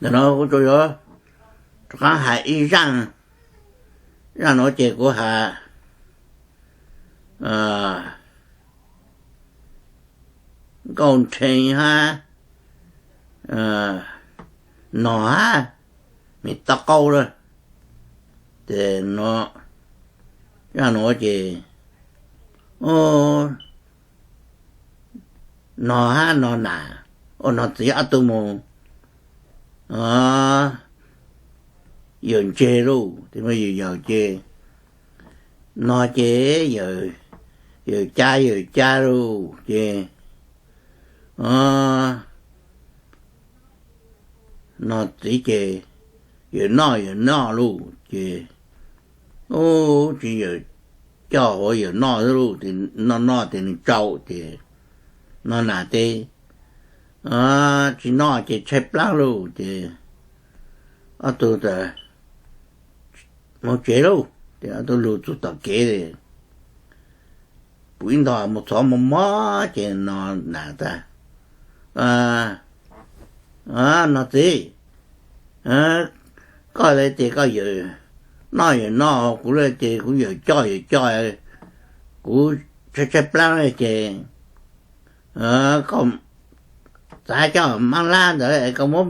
Ntawm no kuv tsuas yuav rov qab hais ib zaaj, zaaj nuav ces kuv has Nkauj Nrhe hab Nog hab Mim Tau Qaub lawm. Ces zaaj nuav ces Nog hab Nog nam, ua Nog txiv ob tug mus yawm ntse lauj, ces yawm yawm ces Nog ces yawm ca yawm ca lauj ces Nog txiv ces yawm noj yawm noj lauj ces, ub, tsis yawm coj hauv yawm noj lauj, noj noj ces nws tsau ces Nog nam ces tsis noj ces tshaib plab lauj ces ob tug mus tsev lauj. Ces ob tug lug txug tom kev, pum ib nto mus txhov mos mos ces Nog nam tas, Nog txiv, koj le ces koj yawm noj yawm noj, kuv le ces kuv yawm coj yawm coj, kuv tshaib tshaib plab le ces koj txav coj mab lab ntawd es koj muab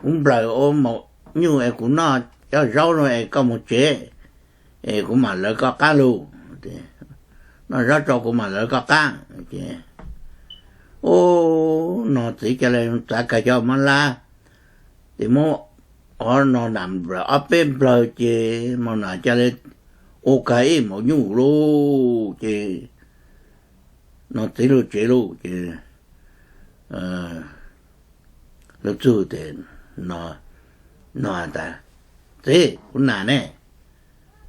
kuv nplawm ua maum nyuj es kuv noj coj zaub no es koj mus tsev es kuv mam lawv koj qab lauj. Noj zaub tso kuv mam lawv koj qab. Ub, Nog txiv ca le txav kag cov mab lab ces muab ob Nog nam nplawm ob peb nplawg ces Nog nam ca le ua kag ib maum nyuj lauj ces Nog txiv lug tsev lauj ces lug txug tes Nog tas, Txiv, kuv nam ne,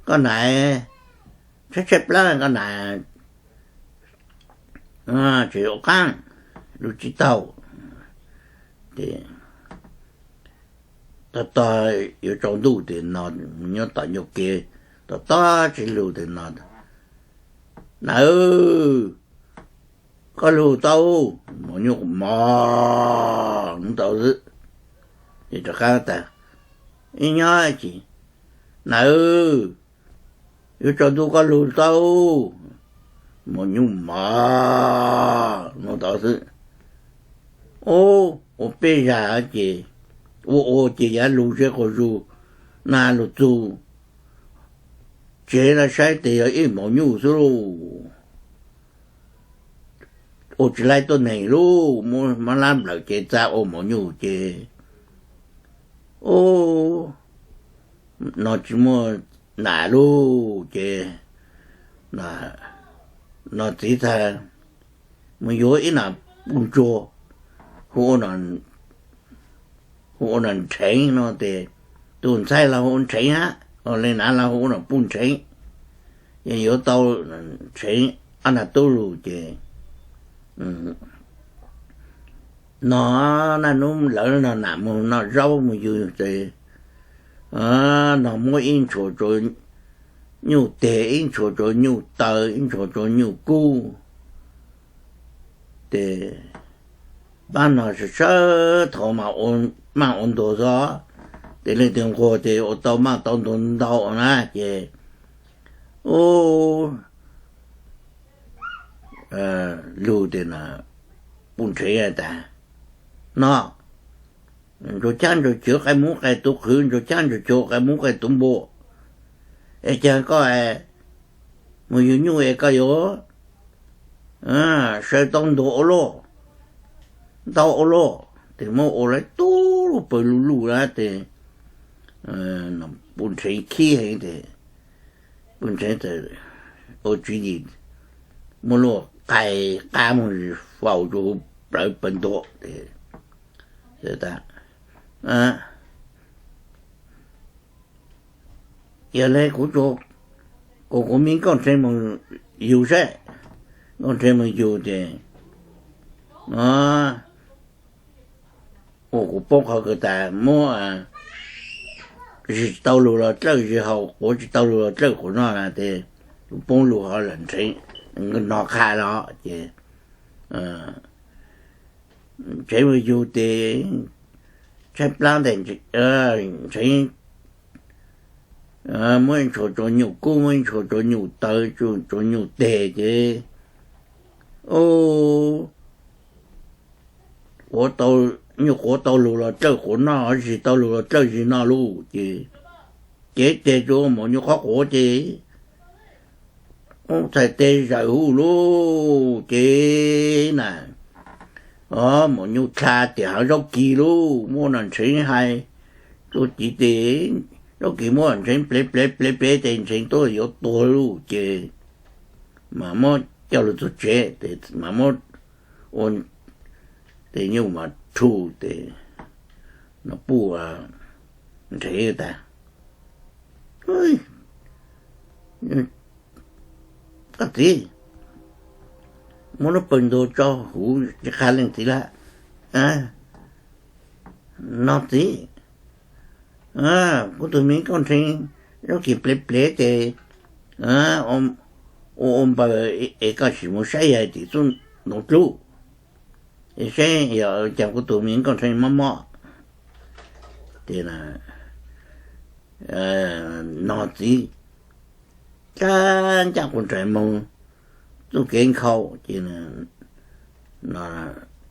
koj nam tshaib tshaib plab, koj nam tseem ua qaab lug tsis taug. Ces tog tog yuav tsaus ntuj tes Nog nyob tom ncauj kev tos tos tsis lug tes Nog, Nam, koj lug tau? Maum nyuj mos tau xwb. Ces rov qab tas, Ib nyob ces, Nam, yuav tsaus ntuj koj lug tau? Maum nyuj mos tau xwb. Ub, ua peb zag ces, ua ua ces yav lug zeb quas zug na lug txug tsev na saib tes yog ib maum nyuj xwb lauj. Ua tsis laib tuab neeg lauj, muab mab lab nplawm ces txav ua maum nyuj ces, ub, Nog tsis muaj nam lauj ces Nog txiv txag mus yuav ib nam puj ntsuag hu ua Nom Nrheev no tes, tus ntxhais los hu ua Nrheev hab, le nav los hu ua Nom Puj Nrheev. Yog yuav tau Nrheev ob nag tub lug ces Nog naj nub lawv Nog nam mus noj zaub mus yug ces Nog muab ib ntshua rua nyuj teg, ib ntshua rua nyuj taw, ib ntshua rua nyuj kub. Ces pab Nog sawv sawv thaum mas maaj ua ntuag xwb, ces leej twg nquag ces ua tau maaj tau ntuag ntau na ces, ub, lug tes Puj Nrheev tas, Nog, ntsuag cab ntsuag cuag qaib mub qaib tuv qhwv, ntsuag cab ntsuag cuag qaib mub qaib tuv npua, es cas koj mus yug nyuj es koj yuav sawv tau ntuag ua luaj, ntau ua luaj, tes muab ua lawv tub lug pawg lug lug na tes Puj Nrheev khib heev tes Puj Nrheev ua tswv yim muab luaj qais qab mus faus rua huv plawv pawg ntuag tes, yog le kuv, kuv, kuv mib Nkauj Nrheev mus yug saib. Nkauj Nrheev mus yug ces ua kuv poob qhov kws tas muab zis tsis tau lug los dlawj zis haus, quav tsis tau lug los dlawj quav noj na tes kuv poob lug hov lawm Nrheev, Nog qha los ces Nrheev mus yug tes tshaib plab ntag, Ntsheev muab ib ntshua tsuas nyuj kub, muab ib ntshua tsuas nyuj taw, tsuas nyuj teg ces nyuj quav tau lug los dlawj quav noj, zig tau lug los dlawj zig noj lauj. Ces cev teg tsuas maum nyuj qhuav quav ces ub txhais tes zawm huv lauj. Ces na, o, maum nyuj dha tias hav zaub kis lauj, muab no Ntsheev hais txuj ci tes zaub kis muab Ntsheev plev plev plev plev ces Ntsheev tuaj yuav tuag lauj. Ces mas muab coj lug txug tsev tes mas muab ua tes nyuj mas rhu tes no puj Ntsheev tas, koj txiv, muab lub pawg ntuag tso huv tsis qha leej txiv lawm. No txiv, kuv tug me Nkauj Ntsheev zaub kis plev plev ces ua ua npaws es koj sim mus saib yawg tim xub ntoo dlub es saib yog cas kuv tug me Nkauj Ntsheev mob mob. Ces no txiv tsa ncaj qus nraim moog txuj kev nkhaus ces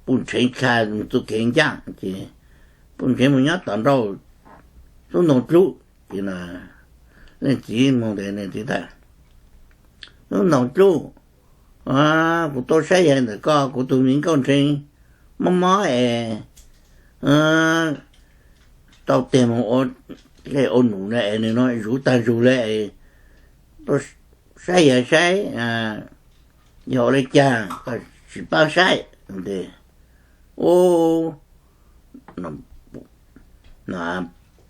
puj Ntsheev tsa txuj kev ncaj ces puj Ntsheev moog nyob tom nrauj xub ntoo dlub. Ces leej txiv moog tes leej txiv tas, xub ntoo dlub, kuv tuaj saib yawg ntawm koj, kuv tug me Nkauj Ntsheev mob mob es tau tes moog ua dlej ua num na es nws no zuv taag zug le es tuaj saib yawg saib yog ua le caag koj sim paab saib. Tes ub,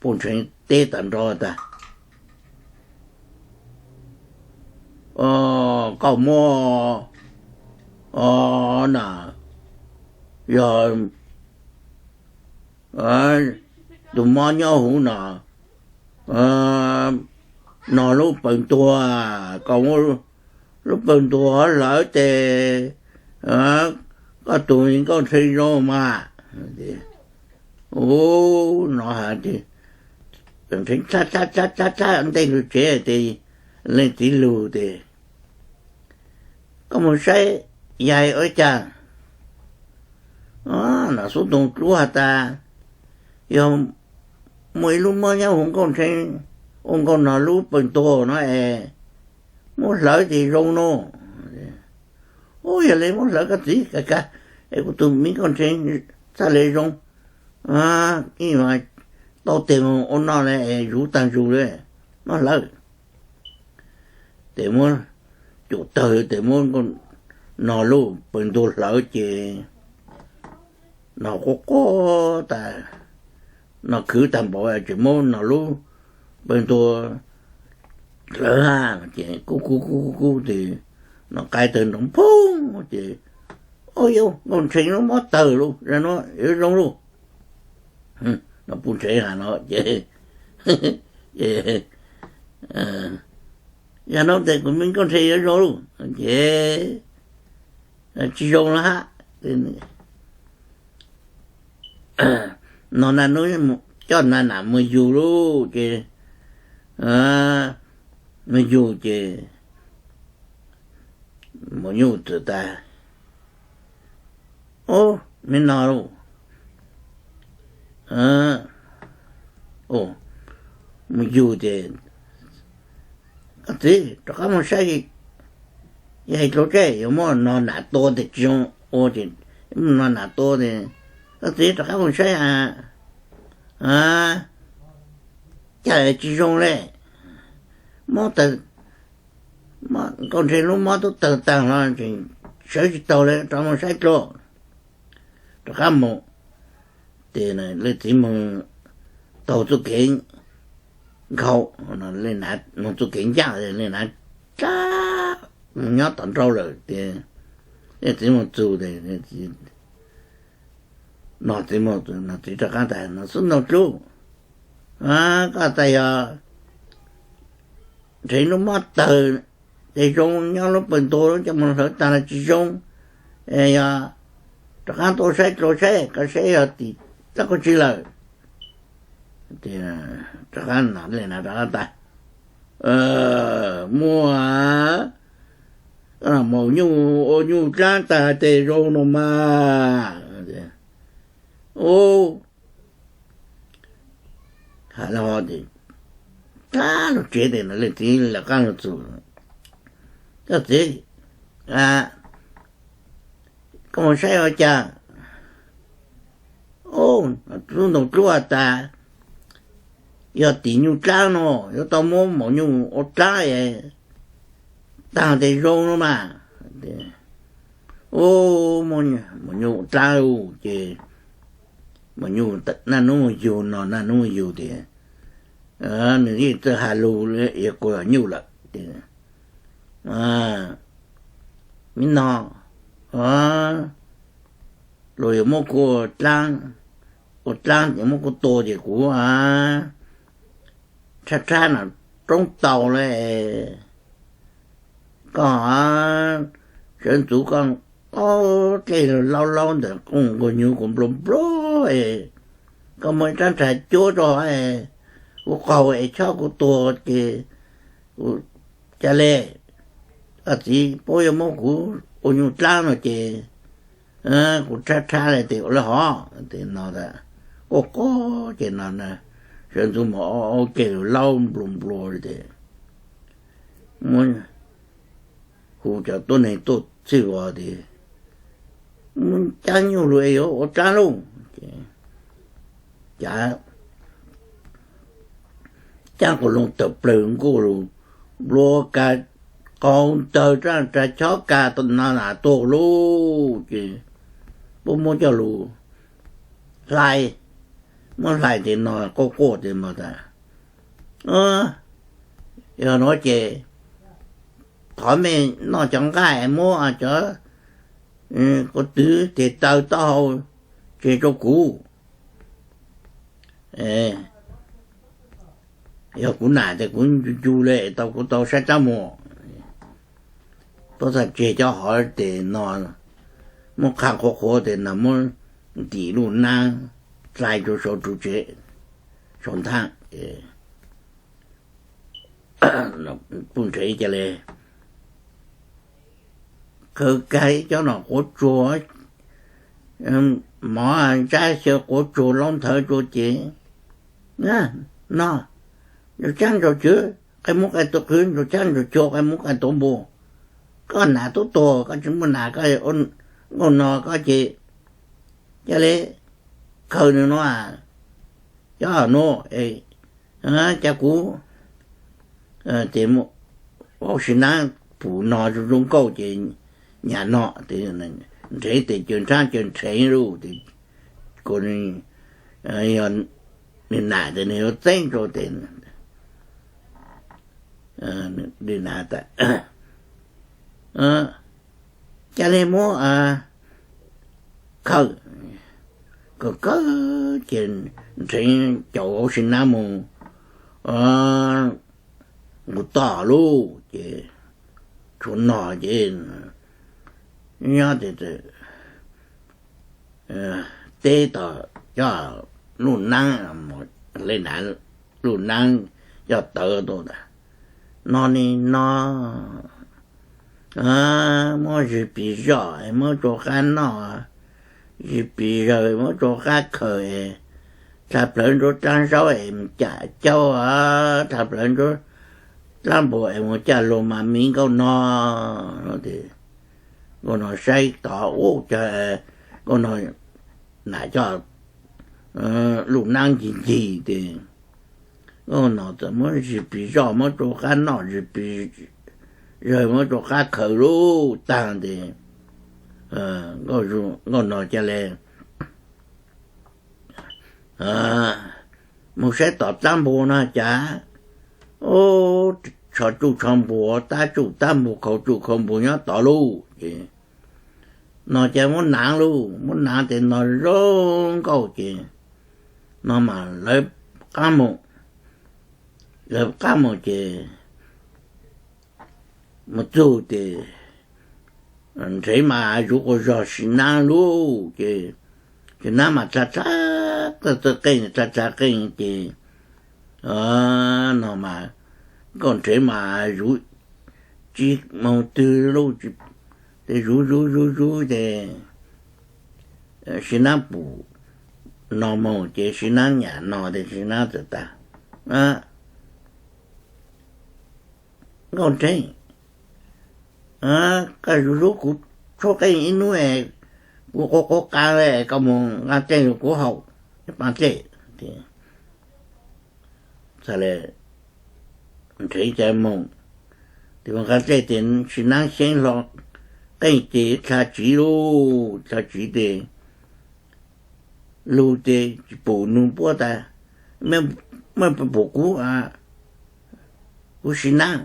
puj Ntsheev teb tom nrauj tas, koj muab na, yog tug mob nyob huv no, no lub pawg ntuag, koj muab lub pawg ntuag hlawv tes koj tug me Nkauj Ntsheev zoo mas. Ub, no has tes Ntsheev txhab txhab txhab txhab ntej lug tsev tes leej txiv lug tes, koj moog saib yawg ua le caag? No xub ntoo dlub has tas, yog muaj ib lub mob nyob huv Nkauj Ntsheev ua nkaus no lub pawg ntuag no es muab hlawv tes zoo no. Ub, yog le muab hlawv koj txiv ka ka es kuv tug me Nkauj Ntsheev txhaj le zoo, ib tau tes moog ua no le es zuv taag zug le, muab hlawv. Tes muab cum tawg tes muab no lub pawg ntuag hlawv ces no quaj quaj tas, no khwv taag npaum tseem muab no lub pawg ntuag hlawv hab ces kub kub kub kub kub tes no qaib tawg nroo phooj ces, ub, yog Nkauj Ntsheev lub mob tawg lauj, zag nuav yuav zoo lauj. No puj Ntsheev has no ces, ces yog no tes kuv me Nkauj Ntsheev yuav zoo lauj, ces tsis zoo lawm hab. No na nub coj na nam moog yug lauj ces, moog yug ces maum nyuj txawm tas, ub, me no lauj, moog yug ces, koj txiv rov qab moog saib, yog hais dlua tseb yuav muab no nam tua tes tsis zoo ua ces, muab no nam tua tes, koj txiv rov qab moog saib a, cas tsis zoo le, mob tawg, Nkauj Ntsheev lub mob tub tawg taag los tseem sawv tsis taug le, rov moog saib dlua. Rov qab moog, tes leej txiv moog taug txuj kev nkhaus, moog txuj kev ncaj, leej nam dlaab moog nyob tom nrauj lawm tes leej txiv moog txug tes no txiv moog, no txiv rov qab tas, no xub ntoo dlub, koj tas yog Ntsheev lub mob tawg tes zoo, nyob lub pawg ntuag coj moog hlawv taag los tsis zoo, yog rov qab tuaj saib dlua saib koj saib yog tim dlaab tsi lawm. Rov qab na, le na rov qab tas, muaj, maum nyuj ua nyuj dlaab taag tes zoo no mas. Ub, has le ho, taag lug tsev tes leej txiv lawv qaab lug txug, koj txiv, koj moog saib ua caag? Ub, tub ntaus dluab tas, yog tim nyuj dlaab no, yuav tau muab maum nyuj ua dlaab taag tes zoo no mas. Ub, maum nyuj ua dlaab lug ces maum nyuj naj nub yug no naj nub yug tias, nws yeej txawj has lug, yog kuas nyuj lawm. Mib no, luag yuav muab kuv ua dlaab, ua dlaab es muab kuv tua ces kuv tshab tshab no roob tau le. Koj sawv ntxuv koj qaug dlej laub laub ntawm qooj nkaus nyuv kuv nplua nplua, koj muab ib rab ntsha cuab rau kuv qaug es chob kuv tuag ces ca le. Koj txiv puab yuav muab kuv ua nyuj dlaab no ces kuv tshab tshab le tes ua le hov tes no. Quaj quaj ces no sawv ntxuv mus ua ke laub nplua nplua li tes muab hu cov tuab neeg tuaj txhij vos tias, muab cab nyuj lug es yuav ua dlaab lauj. Ces cab, cab quas loo tawm plawg nkuj lug, nplua ka qaug ntawg rab ntsha chob ka no na tuag lauj. Ces puab muab coj lug hlais, muab hlais tes no quaj quaj tes mas tas, yog nuav ces thov mej noj cov nqaij es muab cov quas twv tes taw taub hau tseg rau kuv. Yog kuv nam tes kuv ncu ncu le tau kuv tau saib dlaab muag. Tuab txhaj tseg cov hov tes no, muab qha qhuav qhuav tes no muab ntim luj naab hlais rua sau ru tsev sau nthaab. Puj nrhev ca le khaws kag ib cov nom quav tsuag, mov ntsab xyaw quav tsuag laub nthawv rua ces, no, ntsaum tsab ntsaum cua, qai muab qai tuav qhwv, ntsaum tsab ntsaum cua qai muab qai tuav npua. Koj nam tub tuag koj tsi muaj nam, koj nkauj no koj ces ca le khaws nws no, cov nuav, ca kuv tes ua si naab pum no zoo zoo nkauj ces nyam no, nrhev tes caws ntshaab caws nrhev lauj, kuas yog nws nam tes nws yuav txeeb rua tes, ca le muab khaws, khaws khaws ces nrheev caum ua si naab mus nqus toj lauj ces tshuav no ces nyob tes teb tom coj luj naab, le nav luj naab coj tawv tuaj tas, no ne no, muab zis pis zoj es muab rua qab noj, zis pis zawg muab rua qab khaws, dlha plawv nruab dlaab zaub es mus cam caub, dlha plawv nruab dlaab npua es mus caj lug mas miv nkauj no. Nkauj no saib tod ub, nkauj no nam coj luj naab ncig ncig tes nkauj no txawm muab zis pis zoj muab rua qab noj, zis pis zawg muab rua qab khaws lub taag tes nkauj no ca le mus saib tom dlaab npua no cas, tsho tsuj tsho npua, tab tsuj tab npua, khau tsuj khau npua nyob tod lauj ces no cas muab naav lauj, muab naav tes no zoo nkauj ces no mas lawv qaab mus, lawv qaab mus ces mus txug tes nrheev mas zuv quas zog si naab lauj ces si naab mas dlha dlha, txawj txawj qeej dlha dlha qeej ces No mas Nkauj Nrhev mas zuv tsis moog twg lub, ces zuv zuv zuv zuv ces Sib Nab pum no moog ces Sib Nab nyam no ces Sib Nab txawm tas, Nkauj Nrhev, koj zuv zuv kuv tshuab qeej ib nub, kuv quav quav qa, koj moog nqaa dlej lug kuv haus ib paag dlej. Txhaj le Nrhev ca moog, tes moog nqaa dlej tes Sib Nab xyeeb hlo qeej ces dlha tsiv lug, dlha tsiv tes lug tes tsis pum nug puab tas, Mej puas pum kuv? Kuv Sib Nab,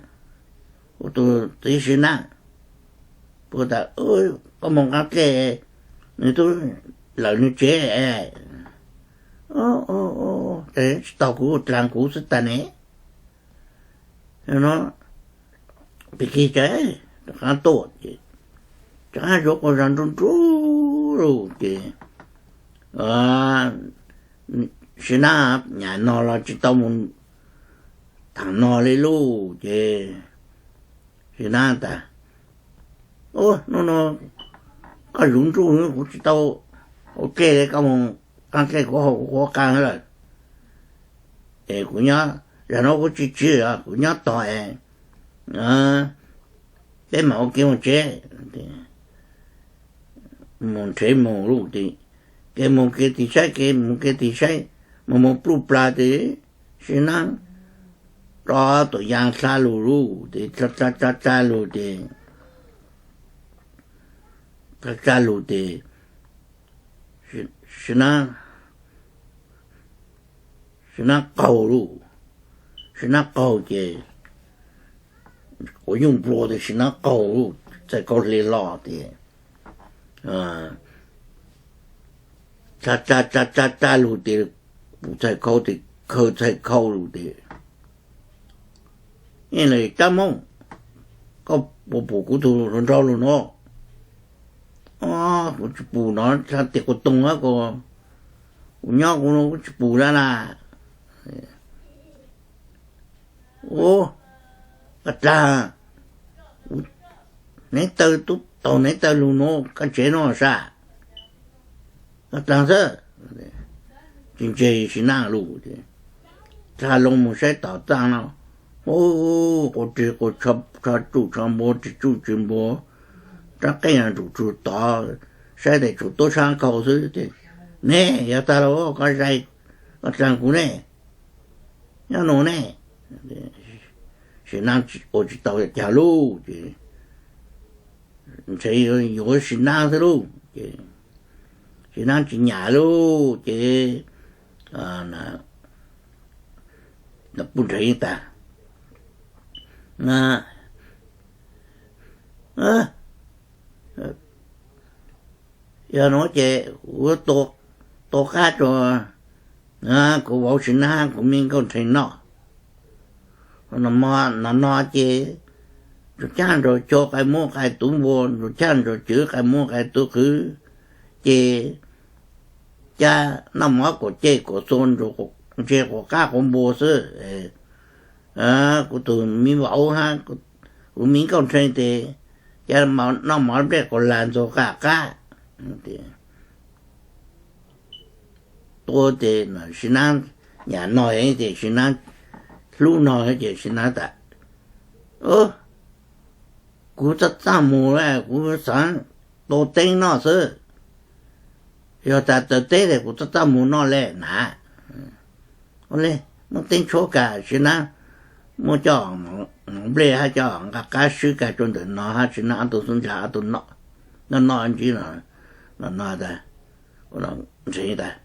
kuv tug txiv Sib Nab. Puab tas, koj moog nqaa dlej, nwg tub lawm nwg tsev. Tsis tau, kuv dlaag kuv xwb tag ne. No pig kig ces rov qaab tuaj ces rov qaab zuav quas zog nruj nruj lug ces Sib Nab nyam no los tsis tau moog thaam no le lug ces Sib Nab tas, Ub, nub no koj zuv nruj kuv tsis tau haus dlej le, koj moog nqaa dlej kuv haus, kuv quav qa lawm. Es kuv nyob, zag nuav kuv tsis tsiv, kuv nyob tog es peb mam ua ke moog tsev. Moog Nrhev moog lug tes, kev moog kev tig saib, kev moog kev tig saib, moog moog pluj plag tes Sib Nab rov tuam yaam dlha lug lug tes, dlha dlha dlha lug tes, dlha dlha lug tes Sib Nab, Sib Nab qaug lug, Sib Nab qaug ces quas yuj nplua tes Sib Nab qaug lug, txhais khau hle hlo tes dlha dlha dlha dlha lug tes pum txhais khau tes khaws txhais khau lug tes, Ej, lawm cab moob, koj puas pum kuv tug hluas nraug lug nuav? Kuv tsis pum no, txha tes quas toog ko, kuv nyob kuv no kuv tsis pum lawm na. Ub, koj dlaag, kuv neev taw tub taug neev taw lug nuav koj tsev no sab, koj dlaag xwb. Tsis ntseeg Sib Nab lug, dlha loo moog saib tom txaj no, ub, quas rig quas tsho, tsuj tsho npua, tsis tsuj tsis npua, rab qeej nrug tsug tod, saib tes tsum tuab tshab khau xwb. Ne, yog tag lawm koj zais, koj dlaag kuv ne, nyob nuav ne. Sib Nab ua tsis tau cas lug ces Nrhev yuav Sib Nab xwb lug ces Sib Nab tsis nyam lug ces puj Nrhev tas, Yog nuav ces kuv tua qab rua kuv vauv Sib Nab, kuv me Nkauj Nrhev noj. No no ces Ntsuag Chaj Ntsuag Cog qai muab qai tuv npua, Ntsuag Chaj Ntsuag Cwv qai muab qai tuv qwv, ces ca noj mov kuam ceg kuam xua, ntse quav qab quav npua xwb. Kuv tug me vauv hab kuv me Nkauj Nrhev tes ca noj mov nplej quas lag ntxuag qaj qab. Tua ces Sib Nab nyam no ces Sib Nab hlub no ces Sib Nab tas, kuv txaj txaj mus, kuv xaav tua teeb noj xwb. Yog tas taws teb tes kuv txaj txaj mus noj le na. Ua le, muab teeb tshuab kag Sib Nab, muab coj mov nplej hab coj nqa qab swb kag rua ntawm no hab Sib Nab ob tug xub ntsa ob tug noj noj ntsib no, no tas, Nrhev tas,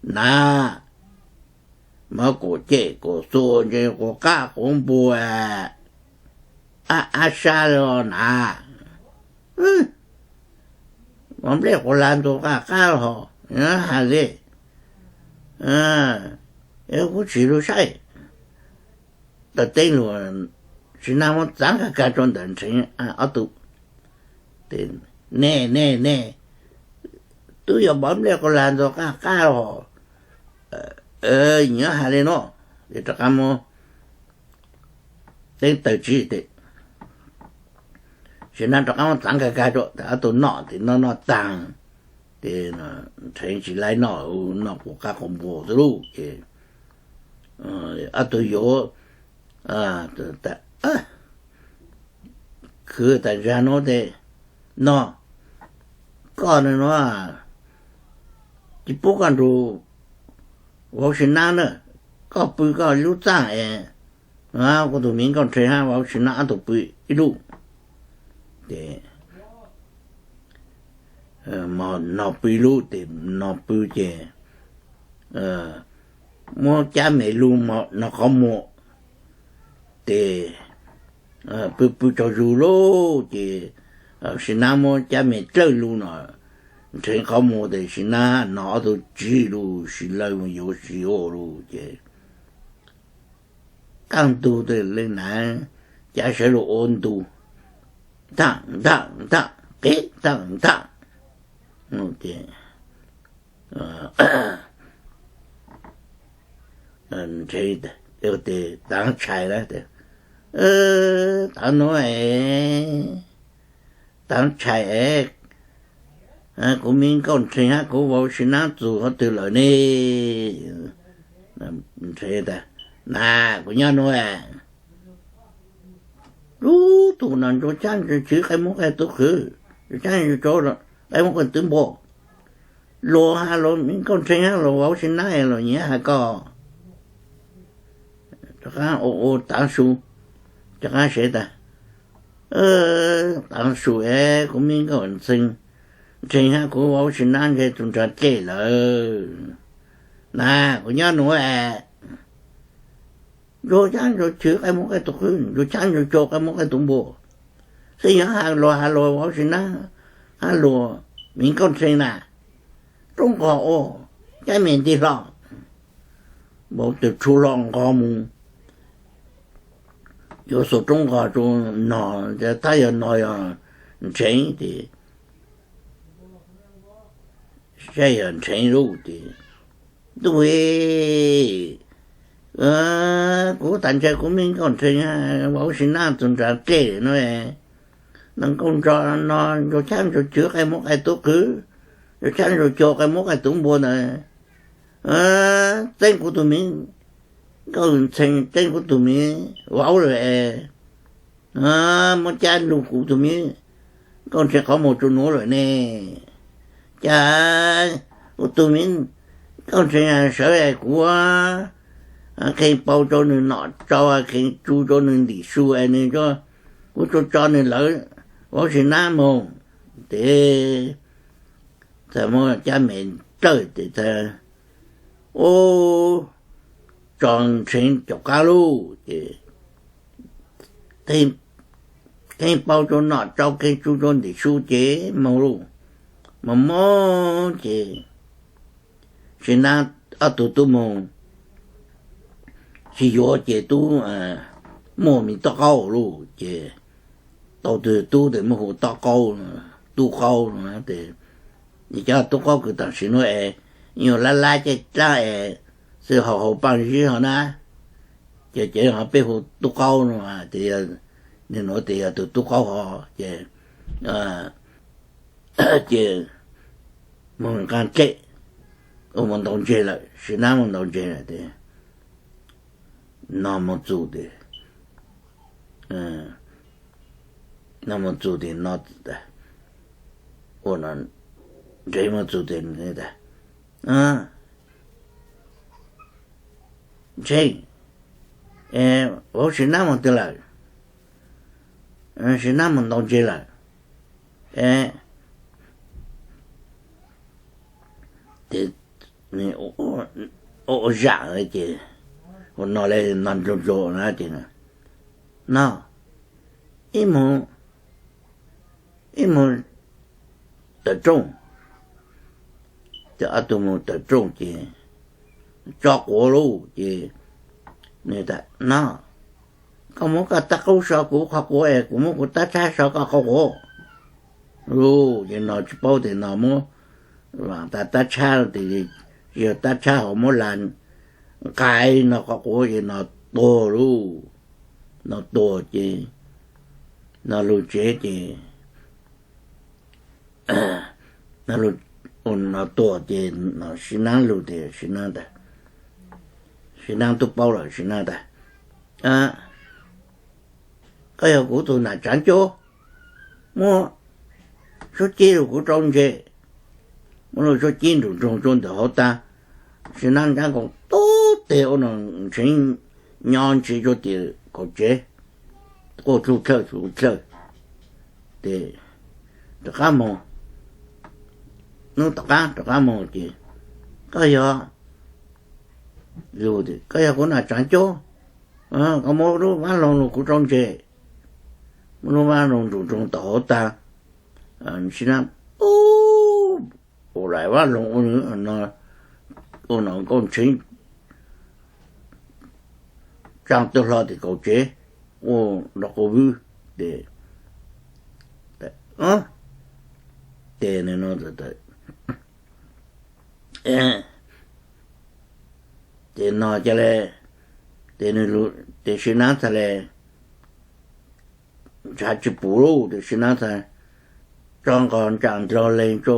Na, mov kuam ceg kuam xua ntse quas qab quav npua, ab ab sab le os na. Mov nplej quas lag ntxuag qaj qab los has le, kuv tsis lug saib. Taws teb lug, Sib Nab muab txav kag kag rua ntawm Nrhev ob tug. Ne ne ne, tub yog mov nplej quas lag ntxuag qaj qab los, nyob has le nuav. Ces rov qab muab teeb taws tsib tes, Sim Nab rov qab muab txav kag kag rau, tab tom noj tes noj noj taag, ces Nrheev tsis laib noj, noj quas qab quas npua xwb lauj. Ces ob tug yuav khwv tas zag nuav tes, No, koj nuav tsis pub koj nrug vauv Sim Nab na, koj pw koj lub txaj es kuv tug miv Nkauj Nrheev hab vauv Sim Nab ob tug pw ib lub. Ces Mog Nog pw ib lub, tes Nog pw ces muab Cab Mem lug Mog Nog qhov muag, tes pw pw tsaug zug lauj. Ces Sim Nab muab Cab Mem dlawb lug no Nrheev qhov muag, tes Sim Nab Nog ob tug tsib lug, Sim Nab mus yuav Sim Nab lug ces qaab ntug tes le naav, Cab sawv lug ua ntug, ntaaj ntaaj ntaaj, qev ntaaj ntaaj. Ces Nrheev tes Taav Tshais na, Taav nuav es, Taav Tshais es, kuv miv Nkauj Nrheev hab kuv vauv Sim Nab txug qhov twg lawm ne? Nrheev tas, Na, kuv nyob nuav. Lub tug no ntsuag caab ntsuag chwv qaib muab qaib tub qhwv, ntsuag caab ntsuag tsau qaib muab qaib tub npua. Luag has luag miv Nkauj Nrheev hab luag vauv Sim Nab es luag nyiam has koj. Rov qaab ua ua Taav Su, rov qaab sev tas, Taav Su es, kuv miv Nkauj Nrheev hab kuv vauv Sim Nab ntshe txug nraag dlej lawm. Na, kuv nyob nuav es. Ntsuag caab ntsuag chwv qaib muab qaib tub qhwv, ntsuag caab ntsuag tsau qaib muab qaib tub npua. Xwb yog has luag has luag vauv Sim Nab hab luag miv Nkauj Nrheev na, roob nqog ua, Cab Mem nti hlo, npau taws tshu hlo nqog mus, yuav xuas roob nqog rua Nog, tab yog Nog yog Nrheev tes, saib yog Nrheev lauj tes, Ntuj, kuv tas ntshai kuv miv Nkauj Nrheev vauv Sim Nab txug nraag dlej nuav, no nkauj ntsog no ntsuag caab ntsuag chwv qaib muab qaib tub qhwv, ntsuag caab ntsuag tsau qaib muab qaib tub npua ntawd, txeeb kuv tug miv Nkauj Nrheev, txeeb kuv tug miv vauv lawm es, muab cab lug kuv tug miv Nkauj Nrheev qhov muag rua nuav lawm ne. Cas kuv tug miv Nkauj Nrheev sawv es kuv kheev pau rua nwg nom tsau, kheev tsu rua nwg ntim su es nwg, kuv tsuas tso nwg lawv vauv Sim Nab moog. Tes txawm muab Cab Mem dlawb tes txawm, ub, tso Nrheev caum qaab lauj ces kheev pau rua nom tsau, kheev tsu rua ntim su ces moog lauj. Moog moog ces Sim Nab ob tug tub moog sib yuav ces tub muaj me tub qaub lauj ces tau tug tub tes muaj hu Tub Qaub, Tub Qaub no tes, cov tub qaub kws tam sim nuav es nyuag lab lab caij dlaab es xwb, haus haus paaj zib hov na, ces ces ho peb hu Tub Qaub no, nwg nuav tes yog tug tub qaub hov ces, ces moog nqaa dlej, ua moog ntaus ntseg lawm, Sim Nab moog ntaus ntseg lawm tes Nog moog txug tes, Nog moog txug tes no, ua no Nrheev moog txug tes tas, Nrheev, vauv Sim Nab moog twg lawm? Sim Nab moog ntaus ntseg lawm. Tes ua zam ces ua no le no ntsuag ntsuag na ces, No, ib moog, ib moog tawm rooj. Ces ob tug moog tawm rooj ces tso quav lauj ces, No, koj muab koj taab qaub so kuv qhov quav es kuv muab kuv taab tshab so koj qhov quav. Lauj, ces no tsis paub tes no muab taab tshab tes, yog taab tshab ho muab la, nqa no qhov quav ces no tuag lauj. No tuag ces no lug tsev ces no tuag ces no Sib Nab lug tias Sib Nab tas, Sib Nab tub paub lawm Sib Nab tas, koj yog kuv tus nam tsav ncauj, muab suab cib rau kuv rau ntses. Muab lub suab cib nrug nroog rau ntawm hauv tas, Sib Nab ncab nkoos tub teg ua no ntshev nyo ntsis rau tim kaum tsev, quaj dlug dlawg dlug dlawg. Ces rov qab moog, hnub tom qab rov qab moog ces koj yog, lug tias koj yog kuv nam tsav ncauj, koj muab lub vaab loog lug kuv rau ntses. Muab lub vaab loog nrug nroog tom hauv tas, Sib Nab ua lais vaab loog ua no nkaus ntshev tsaa tug hlo tim kaum tsev, ua nrov quas vwb. Ces, ces no, ces no ca le, ces Sib Nab txhad le ntshav tsi pum lauj, ces Sib Nab txhad tso nqos ntsaa nrog leeg tso,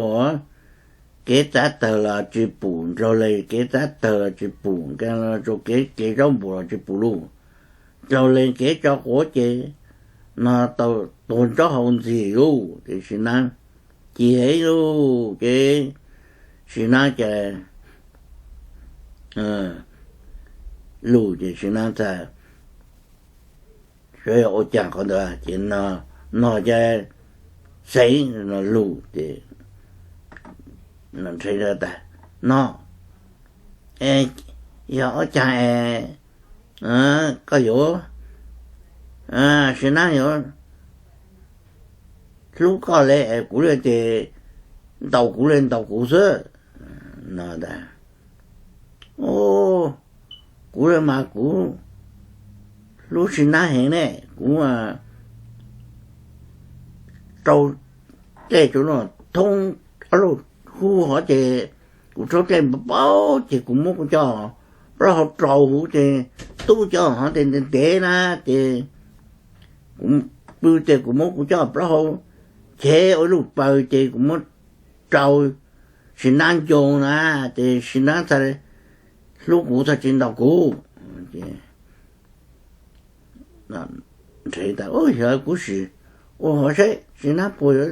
kev txav tawg los tsi pum, nrog leeg kev txav tawg los tsi pum, nkaag los rau kev kev zaub npua los tsi pum lauj, nrog leeg kev tso quav ces no tau tuag nraub hau ntxig lauj. Ces Sib Nab ci heev lauj, ces Sib Nab ca le lug ces Sib Nab txhad sawv yog ua caag qhov ntawd ces no ca xeev no lug ces nrheev tas, no, yog ua caag es koj yuav, Sib Nab yuav hlub koj le es kuv le ces ntaus kuv le ntaus kuv xwb no tas, kuv le mas kuv hlub Sib Nab heev ne, kuv rau dlej rau no thoob ob lub hub hov ces kuv rhaub dlej npaum ces kuv muab kuv cov plaub hau rau huv ces tub cov hov ces ntev ntev na ces kuv pw ces kuv muab kuv cov plaub hau chev ua ib lub paws ces kuv muab rau Sib Nab ncoo na ces Sib Nab txhad hlub kuv txhad tsi ntaus kuv. Nrheev tas, yog kuv sim ua hov seb Sib Nab puas yuav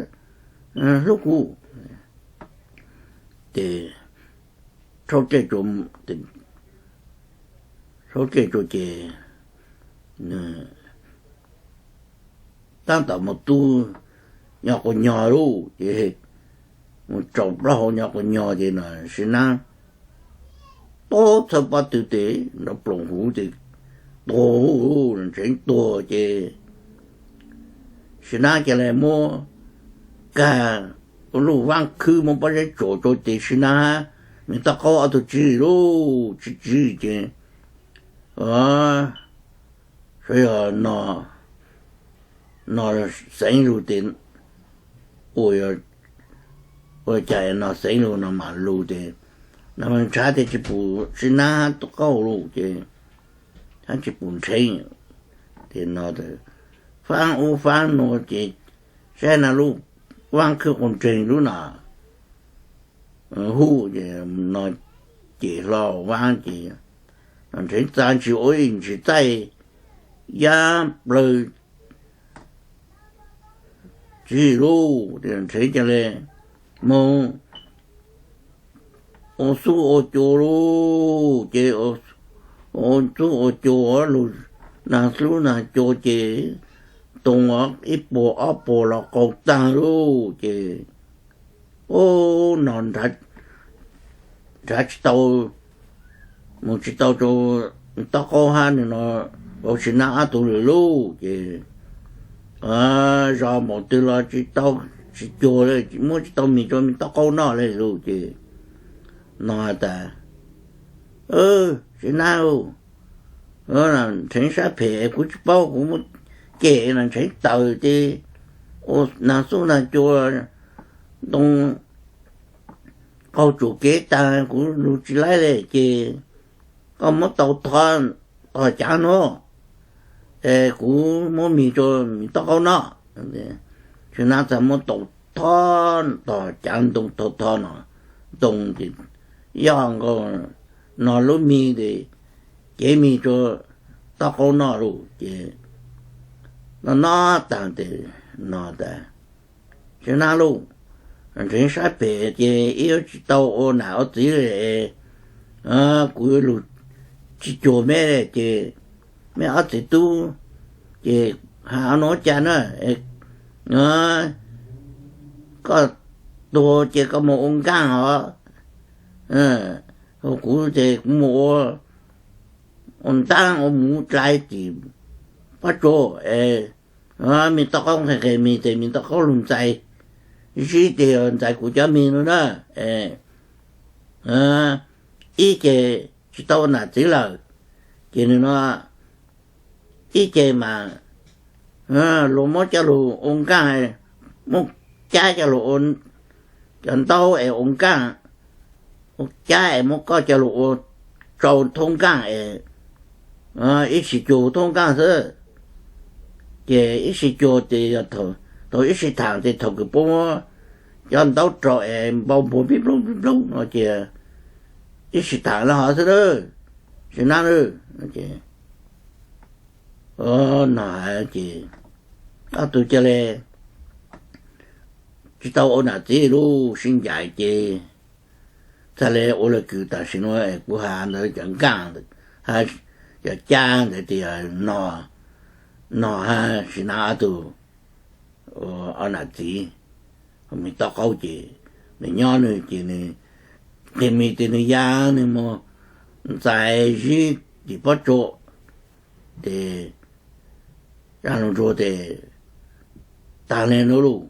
hlub kuv. Ces rhaub dlej, rhaub dlej rau ces tab tom mus tu nyo quas nyog lauj ces mus tsaus plaub hau nyo quas nyog ces no Sib Nab tob txhawb pob tw tes nrov ploom huv ces tuag, ntsheev tuag ces Sib Nab ca le muab kag ua lub vaab khwb muab pob zeb tsuam rau ces Sib Nab me toj qaub ob tug tswv lauj, tswv tswv ces sawv yog no xeev lug ces ua, ua caag no xeev lug no mam lug ces no ntshav ces tsi pum Sib Nab toj qaub lug ces hab tsi pum ntsheev ces no faab ub faab nuav ces saib no lub vaab khwb quas nreeg lub no huv ces no cem hlo vaab ces ntsheev txav ntshis ua ib ntshis txaij yab plawg tswv lauj, ntsheev ca le moog ua xub ua cua lauj ces ua xub ua cua lug naag xub naag cua ces too ib puas ob puas los qaug taag lauj ces ub no nrhav tsi tau, mus tsi tau rau toj qaub hab nws no, ua Sib Nab ob tug lawm lauj ces zos npaum twg los tsi tau, tsi cuag le, muab tsi tau mis rau me toj qaub noj le lauj ces no has tas, Sib Nab, ntsheev sab phem kuv tsi paub, kuv muab cem no ntsheev tawm ces ua naag xub naag cua ntoo qaug tsuam kev taag kuv lug tsi laib le ces koj muab tau thov tom cav nuav, es kuv muab mis rua mis toj qaub noj. Tshwj Nab txawm muab tau thov tom cav ntoo thov thov no, ntoo ces yog nkaus no lub mis ces cev mis rua toj qaub noj lug ces noj noj taag tes no tas, Tshwj Nab lauj, nrheev sab pem ces wb yuav tsis tau ua nam ua txiv li, kuv lug tsis cuag meb ces meb ob txiv tub ces has ob nub cas na, koj tuag ces koj moog ua nkaaj os, kuv ces kuv moog ua, ua ntaab ua muv dlai tim pob tsuas es, mis toj qaub nqes nqes mis tes mis toj qaub lug ntxais, zib tes ntxais kuv cov mis no na. Ib ce tsis tau nam txiv lawm, ces nws no ib ce mas luag muab coj lug ua nkaaj, muab cab coj lug ua cov ntaub es ua nkaaj, ua cab es muab koj coj lug ua tsau thoob nkaaj es ib sim cuag thoob nkaaj xwb. Ces ib sim cuag ces yog thaum ib sim thaam ces thaum kws puab muab cov ntaub rau es npau npuas pib nploog pib nploog no ces ib sim thaam lawm hov xwb lawm, Tshwj Nab lawm. Ces no hais ces ob tug ca le tsis tau ua nam txiv lub sib ncaim ces txhaj le ua le kws tam sim no kuv has ntawd cov nkaaj, cov cab ntawd tias no, no hab Tshwj Nab ob tug ua nam txiv. Mis toj qaub ces nws nyob nws ces nws qhia mis tes nws ya nws moog ntxais zib tim pob tsuas, ces zaj lug nrug tes taag le nuav lauj.